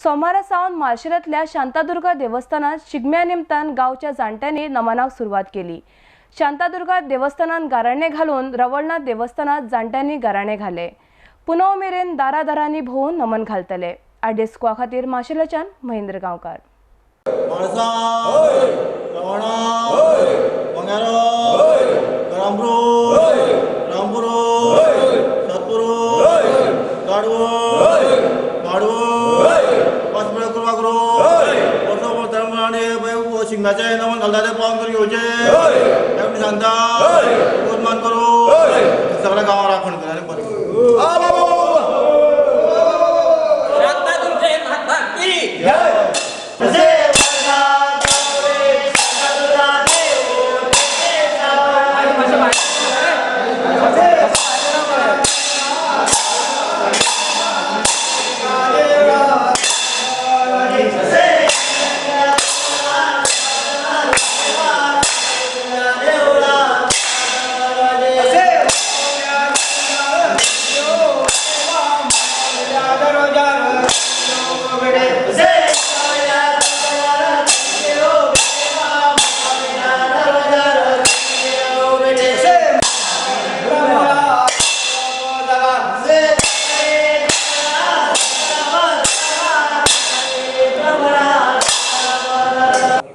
सोमारा सावन मार्शेलांतल्या शांतादुर्गा देवस्थानात शिगम्या निमतान गांवच्या जाणट्यांनी नमनाक सुरवात केली. शांतादुर्गा देवस्थानात गाराणे घालून रवळनाथ देवस्थानात जाणट्यांनी गाराणे घाले. पुनव मेरेन दारादारांनी भोंवून नमन घालतले. आडेस्कुवा खातीर माशेलाच्यान महेंद्र गांवकार. शिगम्याचें नमन घालता तें पावन करून घेवचें, सांगता मान करूं सगळ्या गांवां राखण कर आनी बरें.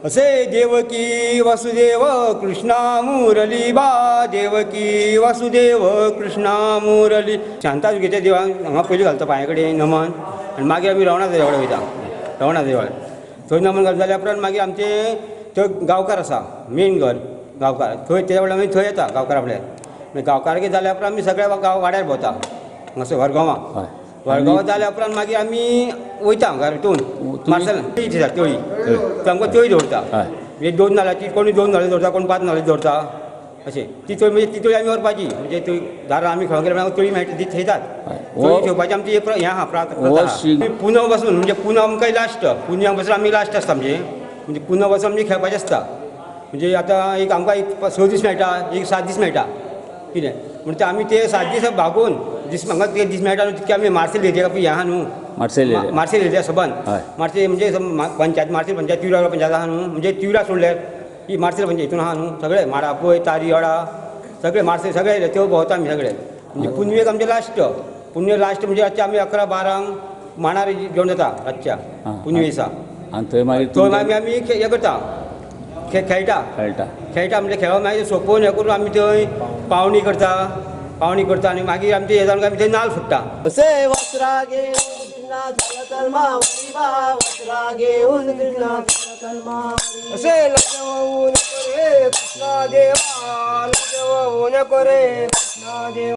असे देवकी वासुदेव कृष्णा मुरली बा, देवकी वासुदेव कृष्णा मुरली. शांतादुर्गेच्या देवाक हांगा पयलीं घालता पांया कडेन नमन आनी मागीर आमी रवणाथ देवळाक वयता. रवणाथ देवळाक थंय नमन घालता जाल्या उपरांत मागीर आमचे थंय गांवकार आसा, मेन घर गांवकार, थंय तेज्या वेळार आमी थंय येता गांवकारा फुड्यान. मागीर गांवकारगे जाल्या उपरांत आमी सगळ्या गांव वाड्यार भोंवता हांगासर वरगांवां. वरगांवां जाल्या उपरांत मागीर आमी वयता घर हितून मार्सेलान तळी आसा, तळी आमकां तळी दवरता. म्हणजे 2 नाल्लाची, कोणी 2 नाल्ल दवरता, कोण 5 नाल्ल दवरता अशें. ती तळी म्हणजे ती तळी आमी व्हरपाची, म्हणजे थंय दारां आमी खेळोंक गेल्यार तळी मेळटा ती थेयतात. तळी थेवपाची आमची हें आहा प्रथा. पुनव बसून म्हणजे पुनव आमकां लास्ट, पुनव बसून आमी लास्ट आसता आमचें. म्हणजे पुनव बसून आमचें खेळपाचें आसता. म्हणजे आतां एक आमकां एक 6 दीस मेळटा, एक 7 दीस मेळटा कितें म्हणटा आमी ते 7 दीस भागोवन दीस म्हाका ते दीस मेळटा तितके आमी मार्सेल एरिया हें आहा न्हू, मार्सेल एरिया सबंद मार्सेल म्हणजे पंचायत, मार्सेल पंचायत तिवरा पंचायत आहा न्हू, म्हणजे तिवरा सोडल्यार ही मार्सेल पंचायत हितून आहा न्हू सगळे माडापोय तारी अडा सगळे मार्सेल सगळे त्यो भोंवता आमी सगळे. म्हणजे पुनवेक आमचें लास्ट, पुनवे लास्ट म्हणजे रातचे आमी 11-12 मांडार जेवण जाता रातच्या पुनवे दिसा. आनी थंय मागीर थंय मागीर आमी हें करता, खेळटा खेळटा म्हणजे खेळोन मागीर सोंपोवन हें करून आमी थंय पावणी करता, पावणी करता आनी मागीर आमचें हें जावन आमी थंय नाल्ल फुट्टा. असे वस्त्रा घेऊन कृष्णा झाला वस्त्रा घेऊन कृष्णा असे लजवून करे कृष्णा देवा, लजवून करे कृष्णा देवा.